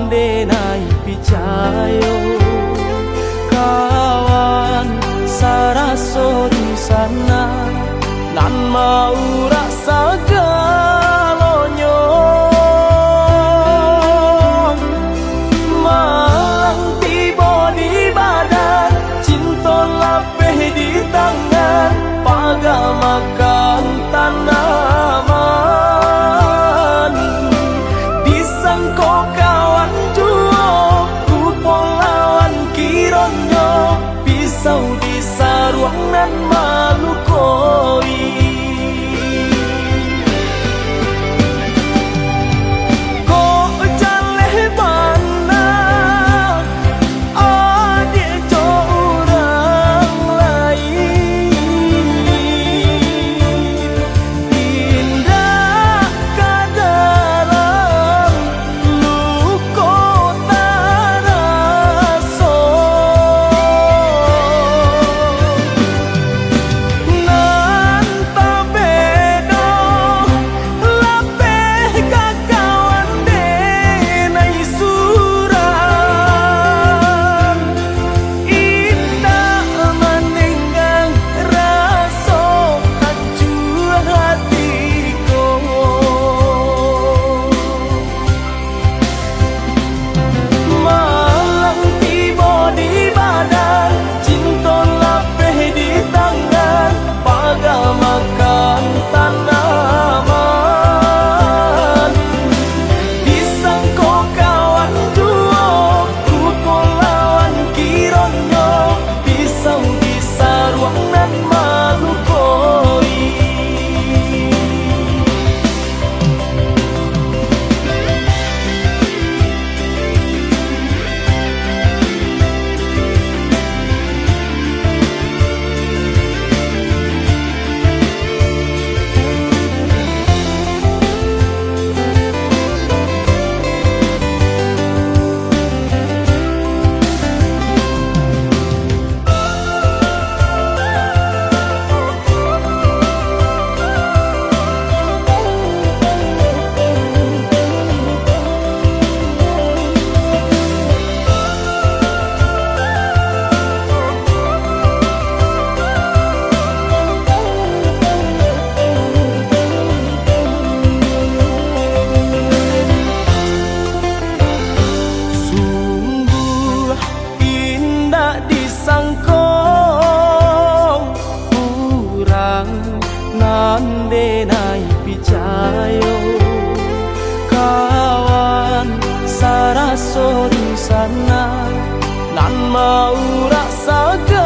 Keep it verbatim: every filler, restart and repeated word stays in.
Denai picayo, kawan saraso di sana, nan maurak sagalonyo. Malang tibo di badan, cinto lapeh di tangan, paga makan tanaman. Disangko kawan juo, rupo lawan kironyo, pisau di saruang nan malukoi. Kok jaleh bana, adiak jo urang lain, indak ka dalam luko taraso. Nan tabedo lapeh ka kawan denai surang, indak manenggang raso hancua hati ko. Malang tibo di badan, cinto lapeh di tangan, paga makan tanaman. Disangko kawan juo, rupo lawan kironyo, pisau di saruang nan malukoi. Sungguah indak disangko, urang nan denai picayo, kawan saraso di sana, nan maurak saga